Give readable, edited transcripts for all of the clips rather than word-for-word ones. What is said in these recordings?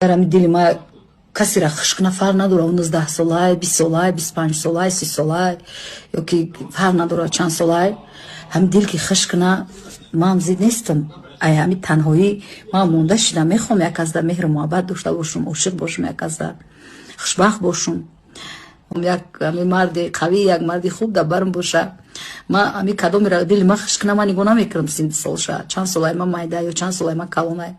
Агар ҳами дили ма касеро хушк кунад, фарқ надорад, ӯ 19-солай, 20-солай, 25-солай, 30-солай ё ки фарқ надорад чанд солай, ҳами дил ки хушк кунад, ман зид нестам. Ай ҳами танҳоӣ ман монда шидам, мехоҳам як азда меҳру муҳаббат дошта бошум, ошиқ бошум, як азда хушбахт бошум, як ҳами марди қавӣ, як марди хуб дар барм боша. Ма ҳами кадомеро дили ма хушк кунад, ман нигоҳ намекунам синни солша, чанд солай ма майда ё чанд солай ма калонай.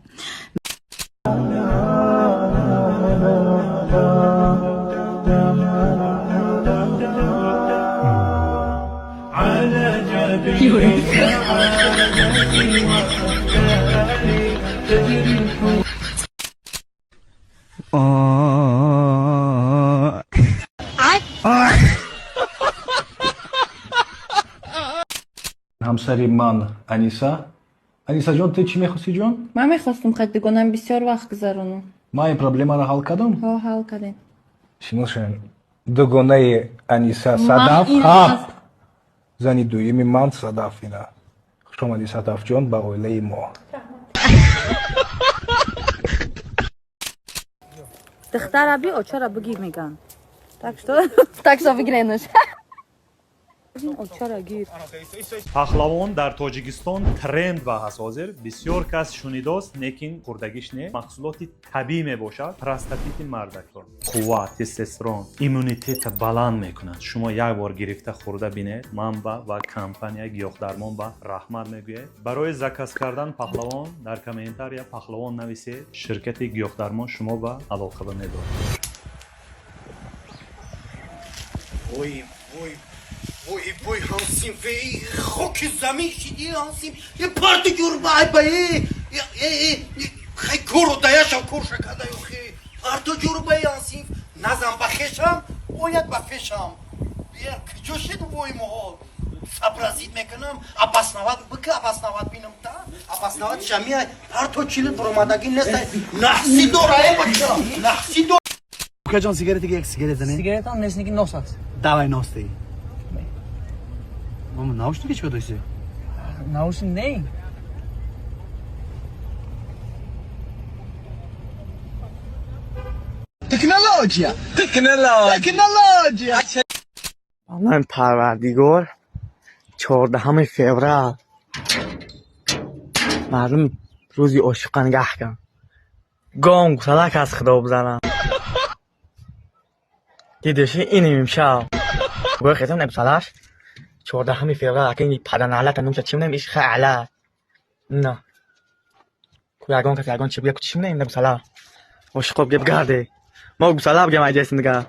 Ҳамсари ман Аниса. Анисаҷон, ту чӣ мехости, ҷон? Ман мехостум қати дугонам бисёр вақт гузаронам. Ман ин проблемаро ҳал кардам. Ҳо, ҳал кардем. Шиносшавем, дугонаи Аниса Садаф. Ин ҳап, зани дуюми ман Садаф ина. Хушомадӣ, Садафҷон, ба оилаи мо. Духтара би, очара бигир меган. Так что Так что бигиренаш. Очара гир. Пахлавон дар Тоҷикистон тренд ба ҳаст. Ҳозир бисёр кас шунидост, лекин хӯрдагиш не. Маҳсулоти табиӣ мебошад. Простатити мардакор, қувват, тестостерон, иммунитета баланд мекунад. Шумо як бор гирифта хӯрда бинед, ман ба ва компания Гиёҳдармон ба раҳмат мегӯед. Барои заказ кардан пахлавон дар комментария «пахлавон» нависед, ширкати Гиёҳдармон шумо ба алоқаба медорад. Вой, вой, вой, вой, ҳамсинфе, хоки замин шиди, ҳамсинф, е парти ҷурба, ай ба, е е е, хай кору даяшам корша када, ёхи парти ҷурба, ҳамсинф, назам ба хешам, ояд ба пешам, е куҷо шид? Вой, моҳо сообразить мекунам, обосновать бика, обосновать бинам та обосновать шамия парто чили буромадагӣ нест, наҳси дора, е бача, наҳси дора. Укаҷон, сигарете, як сигарет занем. Сигаретам нест, ники нос аст. Давай нос деи. Мама, наушники чико дошти? Наушник не. Технология, технология, технология. Ман Парвардигор, 14-уми феврал мардум рӯзи ошиқа нигаҳ кун. Гом гусалак аз худо бизанам. Дидеши иним имшаб. Гӯя хезам набисалаш. 14-уми феврал ака ини паданалата нумша чӣ менам иш ха ала. На. Ку ягон кас ягон чӣ бигӯя, ку чӣ менам набисала. Ошиқо бигӯя бигарде. Мо гусала бигӯям айҷайсин дига.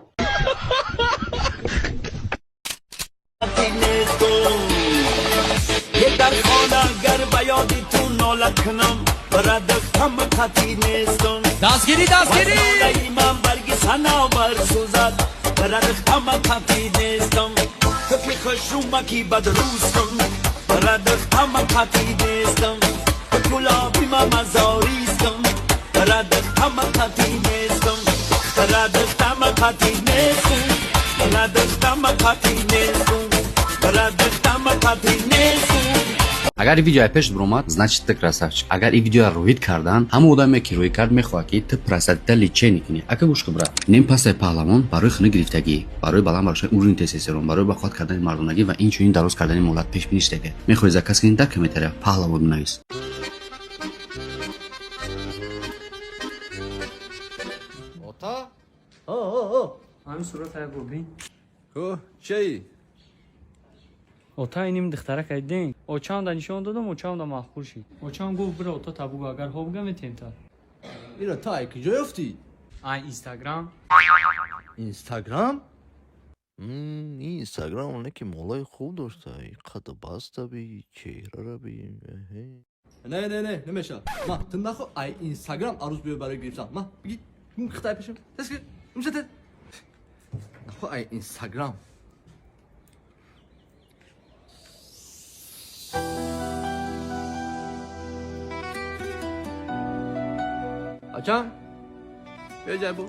Дар хона гар ба ёди ту нола кунам, радахтам қатӣ нестам. Дастгирӣ, дастгирӣ! Ман барги санавбар сӯзад, радахтам қатӣ нестам. Ту ки хушрӯмаки бадрӯстам, радахтам қатӣ нестам. Ту гулоби ма мазористам, радахтам қатӣ нестам, радахтам қатӣ нестам, радахтам қатӣ нестам, радахтам қатӣ нестам. Агар ин видео пеш биромад, значит, ты красавчик. Агар ин видеоро рӯҳид кардан, ҳамон одаме ки рӯй кард, мехоҳад, ки ту простатита лечение кунӣ. Ака, гӯш кун, брат, нем пастаи паҳлавон барои хунӣ гирифтагӣ, барои баланд бардоштани уровни тестостерон, барои бақувват кардани мардонагӣ ва инчунин дароз кардани муҳлат пешбинӣ шудага. Мехоҳӣ заказ кунӣ, дар комментария «паҳлавон» бинавис. Ота. Ҳамин сурат як бин. О, чай. Ота, иним духтарак айдин. Очам да нишон додам, очам да маъқул шид. Очам гуфт, бира ота та бугу, агар хо буга, метем та. Ира та ай куҷо ёфтӣ? Ай Инстаграм. Инстаграм? Ин Инстаграм оне ки молои хуб дошта, қаду баста би, чеҳрара би. Не, не, не, намеша. Ма, ту нахо ай Инстаграм арӯз биё барои гирифтан. Ма, биги, хитай пешам. Тез ки, мша тез. Нахо ай Инстаграм. Бачам, биё ҷай бу.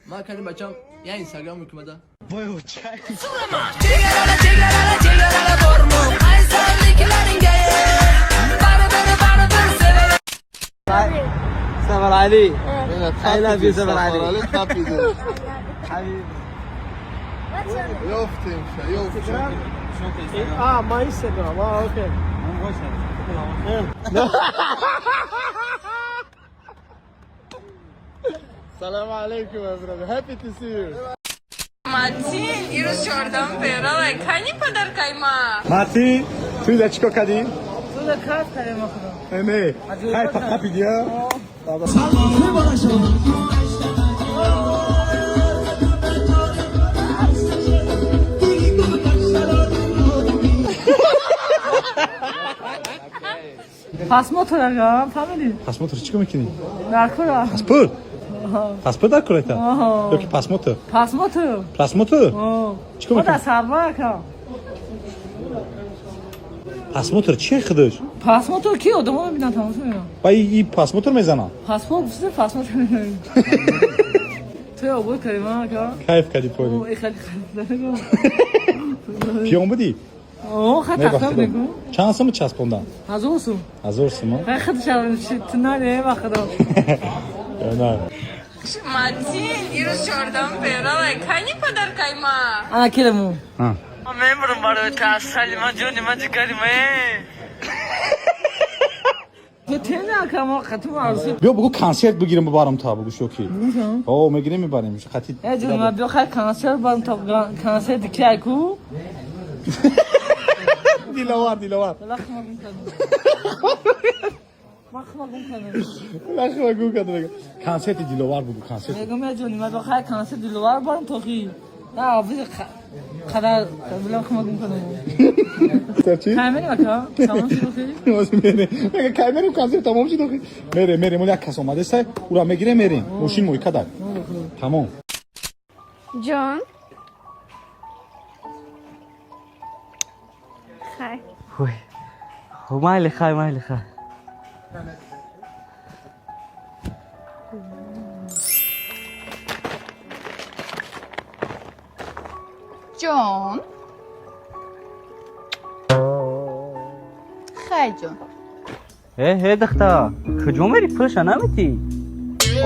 Ма кардим, бачам, я Инстаграм ҳукумада. Chegarada, chegarada, chegarada bormi? Qaysi Сафар Али. I love you, Сафар Али. حبيبي. Ah, my Instagram. Ah, okay. سلام علیکم brother. Happy to see you. Матин, ирӯз 14 феврал, кани подаркай ма? Матин, ту да чикор кардӣ? Ту да кайф кардем худо. Не, кайф қапидия? Пасмотр ага, фаҳмидӣ? Пасмотр чикор мекунӣ? Дар кура. Паспорт? Паспорт дар кура? Ё ки пасмотр? Пасмотр. Просмотр? Чикор Ма дар мекунӣ? сарма ака. Пасмотр чие худаш? Пасмотр ки одамо мебинанд, тамошо мекунанд. Ба и пасмотр мезанам. Паспорт гуфти пасмотр. Туй обод кардем ака. Кайф кардӣ пони. О, хеле хеле. Пиён будӣ? О, хат тахта мекун. Чанд сум часпондан? 1000 сум. 1000 сум? Хай хат шавам ту наре ба худо. На. Матин, ирӯз 14 феврал, кани подаркай ма? Ана келему. Мемурам барои та асали ман, ҷони ман, ҷигари ман. Ту тена ака мо қату арзу. Биё бугу консерт бигирем бибарам та бугу шоки. О, мегирем мебарем. Хати. Э ҷон, ма биё хай консерт барам то консерт ки ай ку? Диловар, Диловар. Лахма гум кардам. Лахма гум кардам. Лахма гум кардам. Консерти Диловар бугу консерт. Мегум я ҷони ма биё хай консерт Диловар барам то хи. На, офис қадар лахма гум кардам. Чи? Кай мерем ака? Тамом шуд охи? Мерем. Мега кай мерем консерт тамом шуд охи? Мерем, мерем. Ол як кас омадеста, ура мегирем мерем. Мошин мой кадар. Тамом. Ҷон. Хай. Ой, майли хай, майли хай. Ҷон. Хай ҷон. Э, э, духта, куҷо мери? Пулша наметӣ?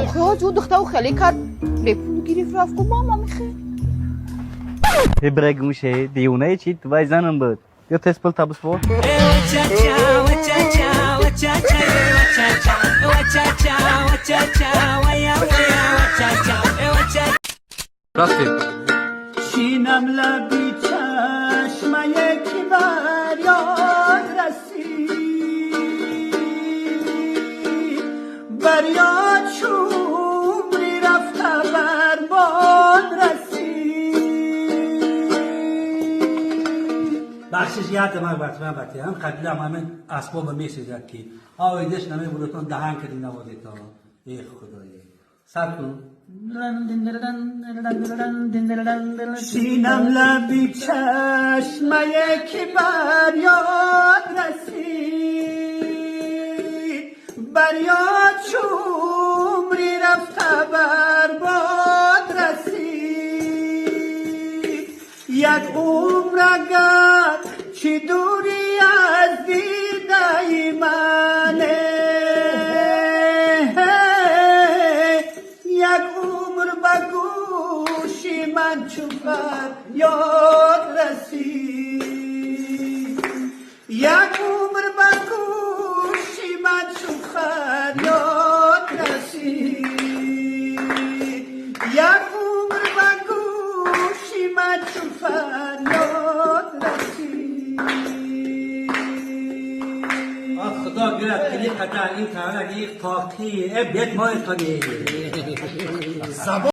Охи ҳоҷи ӯ духтару хеле кард. Бепул гирифт рафт ку мама мехе. Э, бира гумше, девонаи чи? Ту вай занам буд. Ё тез пул табиспор. Рафтем. Шинам лаби чашмае ки бар ёд расид, бар ёд шумри рафта бар бод расид. Бахшиш яд ман бат ман бати ҳам қабила ҳамин асбоба месезад ки оидаш намебуротон даҳан кади навозетон. Э худое, сабр кун. Шинам лаби чашмае ки бар ёд расид, бар ёд шумри рафта бар бод расид. Як умр агар чӣ дурӣ аз дидаи мане, як умр ба гӯши ман чу фарёд расид, як умр ба гӯши ман чу фарёд расид, як умр ба гӯши ман чу фарёд расид. Худо гирад кили қадар ин тарак ин тоқи э бет мои тони. Забон.